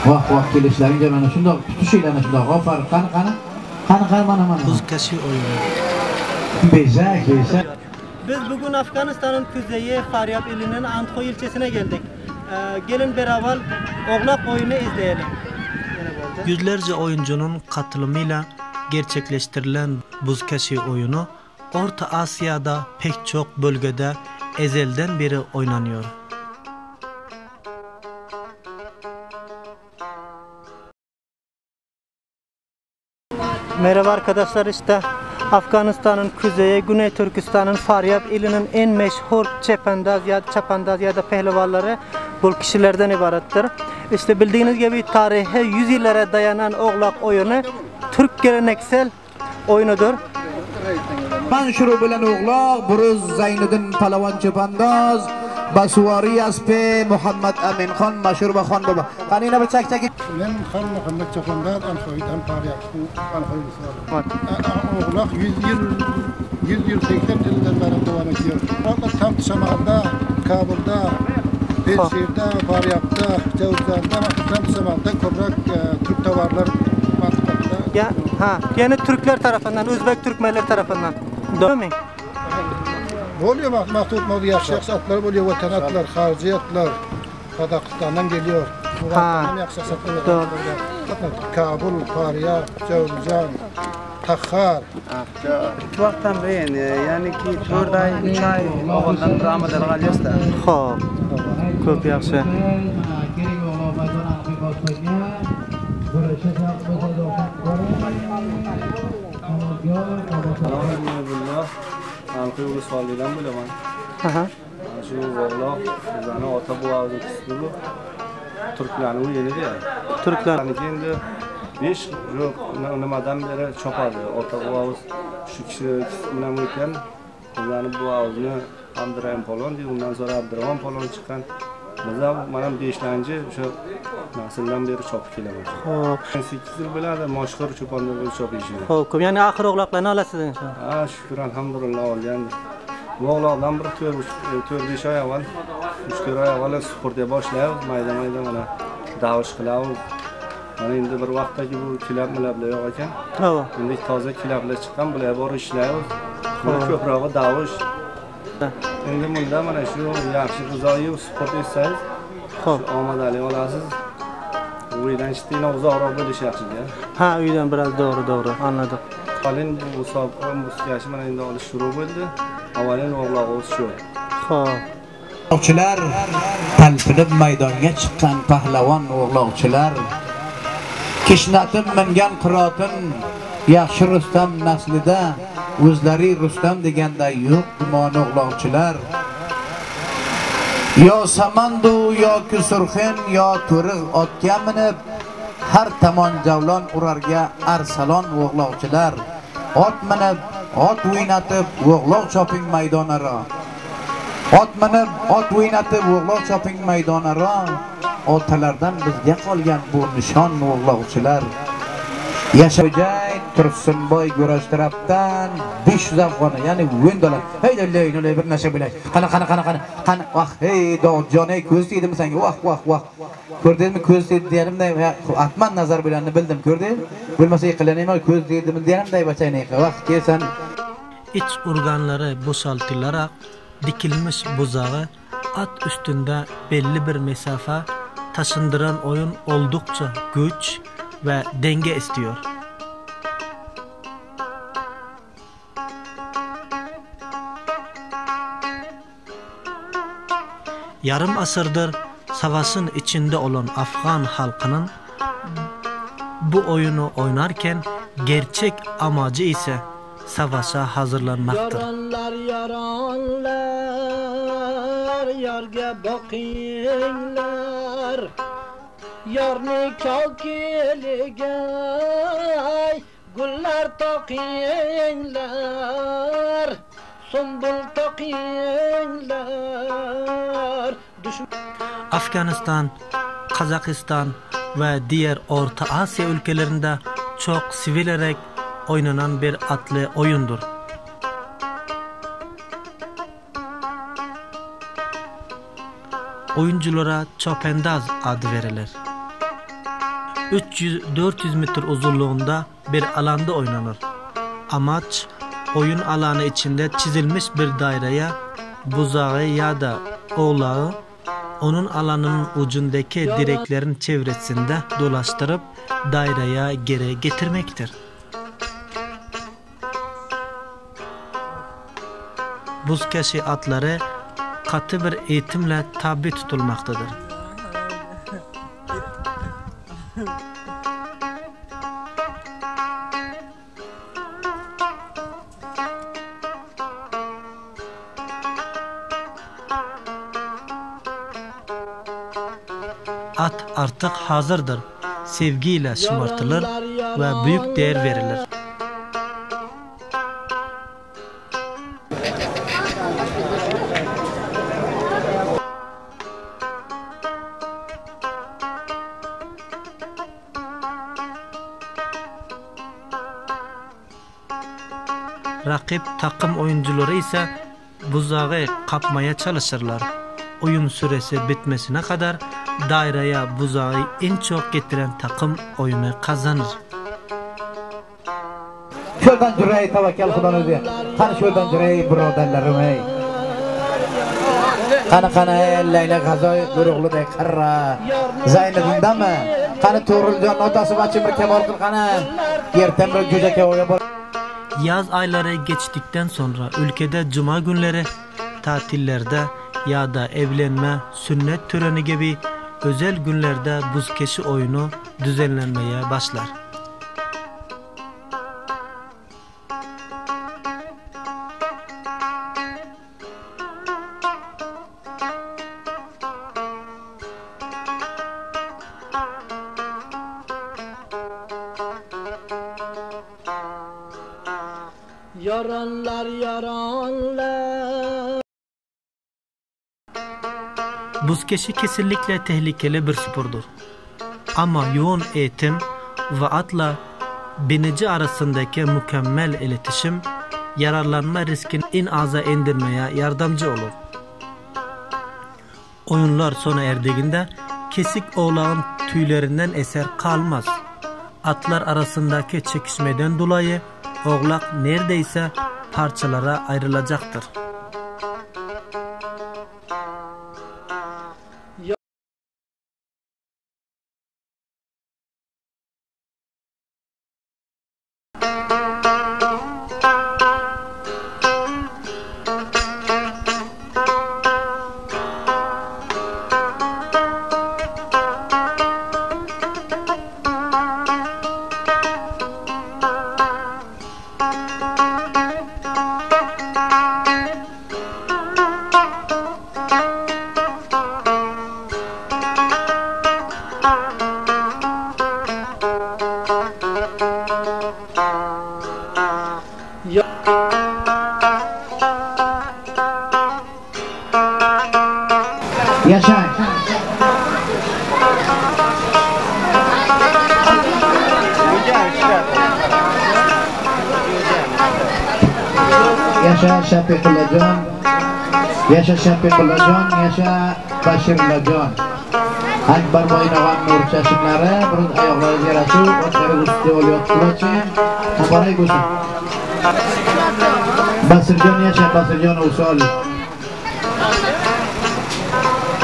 Vah vah kelishlaringga mana shundoq tutishinglarni shundoq. Ofarin. Qani qani. Qani qani mana mana. Buzkashi oyunu. Bezak bezak. Biz bugün Afganistan'ın kuzeyi Faryab ilinin Andkhoy ilçesine geldik. Gelin beraber oğlak oyunu izleyelim. Yüzlerce oyuncunun katılımıyla gerçekleştirilen buzkashi oyunu Orta Asya'da pek çok bölgede ezelden beri oynanıyor. Merhaba arkadaşlar, işte Afganistan'ın kuzeyi, Güney Türkistan'ın Faryab ilinin en meşhur çapandaz ya da pehlivanları bu kişilerden ibarettir. İşte bildiğiniz gibi tarihe 100 yıllara dayanan oğlak oyunu Türk geleneksel oyunudur. Manşuru bilan o'g'loq Buruz Zayniddin Palvon Chapandoz Basuvari aspi Muhammad Amin Xon mashhur va xon bobo. Qani yana bir chak-chak. Men Xon Muhammad Chapandoz Anxoydan Faryab Anxoy O'g'loq 100 yıl 100 yıl 80 yıldan beri devam ediyor. Tam Şamal'da, Kabul'da, Pelşir'de, Faryab'da, Cavuzlar'da, tam Şamal'da köprek Türk tavarlar mantıklarında. Ya, ha, yani Türkler tarafından, Özbek Türkmenler tarafından. Doğru mu? Oluyor mahdut modu yaxshi yaxshi atlar oluyor, vatan atlar, xarijiy atlar Kazakistan'dan geliyor. Ha. Yaxshi yaxshi atlar. Kabul, Faryab, Cavuzjan, Taxar. Vaqtdan buyon, ya'niki 4 ay, 3 ay avvaldan bir amallar qilyapti. Xo'p. Ko'p yaxshi. Anxoy ulusvallidan bo'laman. Aha. Shu o'g'loq bizani ota bobamiz bu turklarning o'yinida. Turklarniki endi 5 yo'q nimadan beri chopadi. Ota bobamiz shu kishi bilan o'tgan. Bizani bobamizni Abdurahim polvon deydi, undan so'ra Abdurahmon polvon chiqqan. Biz ham mana 5-chi o'sha nasldan beri chopib kelaman. Xo'p. 8 yil bo'ladi mashhur cho'ponlar bo'lib chopishini. Xo'p, ya'ni oxir o'g'loqlarni olasiz inshaalloh. Ha, shukr alhamdulillah olgan. Bu o'g'loqdan bir 4-5 oy avval, 3-4 oy avval supurga boshlaymiz, mayda-mayda mana davish qilamiz. Mana endi bir vaqtdagi bu kilab-milablar yo'q ekan. To'g'ri. Endi toza kilablar chiqqan, bular borib ishlaymiz. Buni ko'prog'i davish. Endi bunda mana shu yaxshi g'izoyi supurt etsangiz, xo'p, omadali olasiz. Uydan chiqdinglar uzoqroq bo'lishi yaxshi-da. Ha, uydan biraz doğru, anladım. Avvalin bu musobaqa musiqasi mana endi olish shuru bo'ldi. Avvalin o'g'log'imiz shu. Xo'p. O'g'loqchilar talpinib maydonga chiqqan pahlavon o'g'loqchilar kishnatib mingan qirotin yaxshi Rustam naslida o'zlari Rustam deganda yo'q gumon o'g'loqchilar yo samandu yoki surxin yo to'rig' otga minib har tomon javlon urarga arsalon o'g'loqchilar ot minib ot o'ynatib o'g'loq choping maydonaro ot minib ot o'ynatib o'g'loq choping maydonaro otalardan bizga qolgan bu nishon o'g'loqchilar yashajay Tursunboy Gurash tarafdan 500 afg'oni, ya'ni 10 dollar. Hey lay bir nasha bilay. Qani qani qani qani qani vah hey Dovudjon ey ko'z tegdimi senga? Vah vah vah. Ko'rdingmi ko'z tegdi deganimda atman nazar bilanni bildim, ko'rding? Bo'lmasa yiqilanayman ko'z tegdimi deganimda bachayni vah kelsan. İç organları boşaltılarak dikilmiş buzağı at üstünde belli bir mesafe taşındıran oyun oldukça güç ve denge istiyor. Yarım asırdır savaşın içinde olan Afgan halkının bu oyunu oynarken gerçek amacı ise savaşa hazırlanmaktır. Yaranlar yaranlar yarga bakinglar yarni kalkiligay gullar taqinglar sumbul taqinglar. Afganistan, Kazakistan ve diğer Orta Asya ülkelerinde çok sevilerek oynanan bir atlı oyundur. Oyunculara çopendaz adı verilir. 300-400 metre uzunluğunda bir alanda oynanır. Amaç, oyun alanı içinde çizilmiş bir daireye buzağı ya da oğlağı onun alanının ucundaki direklerin çevresinde dolaştırıp daireye geri getirmektir. Buzkeşi atları katı bir eğitimle tabi tutulmaktadır. At artık hazırdır, sevgiyle şımartılır ve büyük değer verilir. Rakip takım oyuncuları ise buzağı kapmaya çalışırlar. Oyun süresi bitmesine kadar daireye buzağı en çok getiren takım oyunu kazanır. Şuradan cürey tavakkal Xudoning o'zi. Qani şuradan cürey birodarlarim ey. Qani qani Layla G'azoy Go'ro'g'liday qarra. Zaynabundami? Qani To'g'riljon otasi bachim bir kamol qil qani. Ertan bir jo'ja kavoga bor. Yaz ayları geçtikten sonra ülkede cuma günleri, tatillerde ya da evlenme, sünnet töreni gibi özel günlerde buzkeşi oyunu düzenlenmeye başlar. Yaranlar yaranlar. Buzkeşi kesinlikle tehlikeli bir spordur. Ama yoğun eğitim ve atla binici arasındaki mükemmel iletişim yararlanma riskini en aza indirmeye yardımcı olur. Oyunlar sona erdiğinde kesik oğlağın tüylerinden eser kalmaz. Atlar arasındaki çekişmeden dolayı oğlak neredeyse parçalara ayrılacaktır. Yaşa. Yaşa Shafiqullajon, Yaşa Shafiqullajon, Yaşa Bashirullajon. Akbar Mo'ynog'on nur chashmlari, bir oyoqlari yarashuv, otlari ustida o'layotgan. Muborak bo'lsin. Basirjon yasha, Basirjon Usol.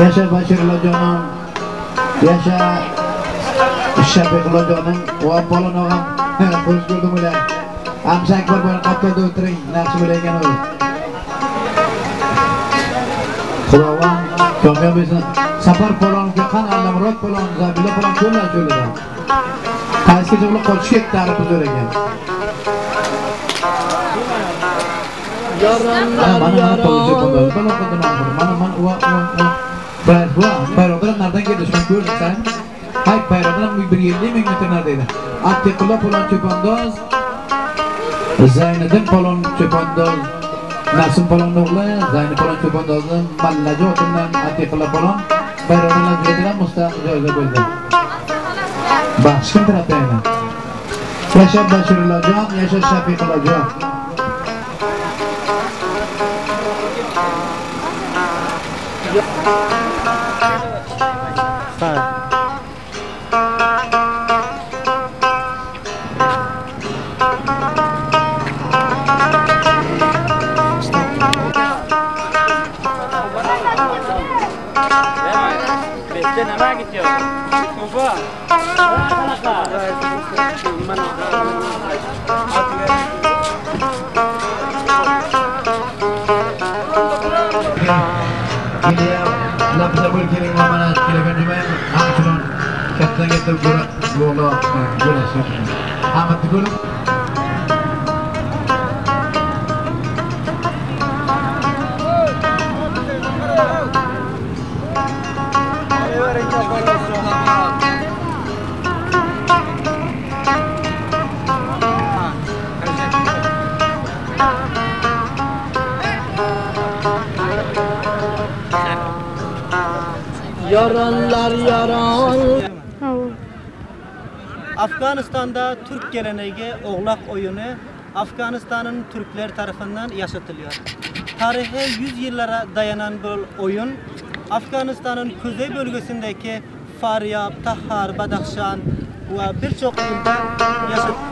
Yasha Bashirullajonim, yasha Shafiqullajonim va Polon og'am. Xush ko'rdim ular. Amsa Akbar boyni qatorda o'tiring, naqsh bo'layotgan o'zi. Xudovand kamyob etsin. Safar Polon, Gökhan Allamurod Polon, Zabilla Polon cho'llar cho'lida. Qaysigacha ular qochib ketdi, aripi zo'r ekan. Mana bayroqlar nereden geldi? Şunu gördün sen. Hayır, bayroqlar 150 ming metr neredeydi? Atiqullo Polon Cho'pondoz, Zayniddin Polon Cho'pondoz, Nasim Polon o'g'li, Zayni Polon Cho'pondozni Mallaji otidan Atiqullo Polon bayroqlar joyidan mustahil joyda bo'ldi. Baxsh kim tarafda yana? Yasha Bashirullajon, yasha Shafiqullajon. Yaranlar yaran. Afganistan'da Türk geleneği oğlak oyunu Afganistan'ın Türkler tarafından yaşatılıyor. Tarihe 100 yıllara dayanan bu oyun Afganistan'ın kuzey bölgesindeki Faryab, Tahar, Badakhshan ve birçok ilde yaşatılıyor.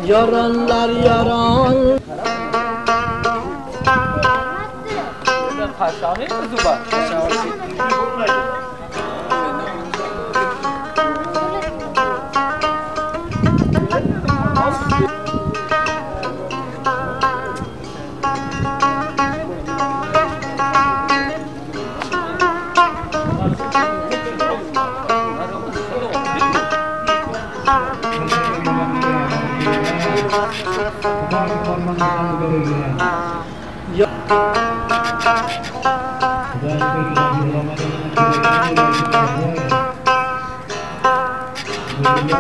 Yaranlar yaran. Thank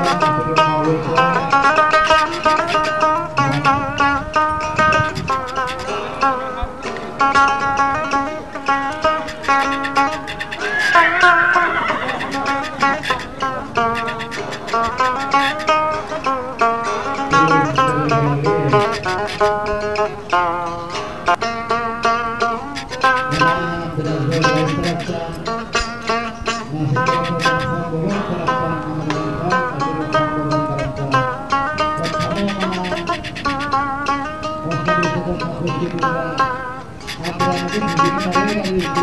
you.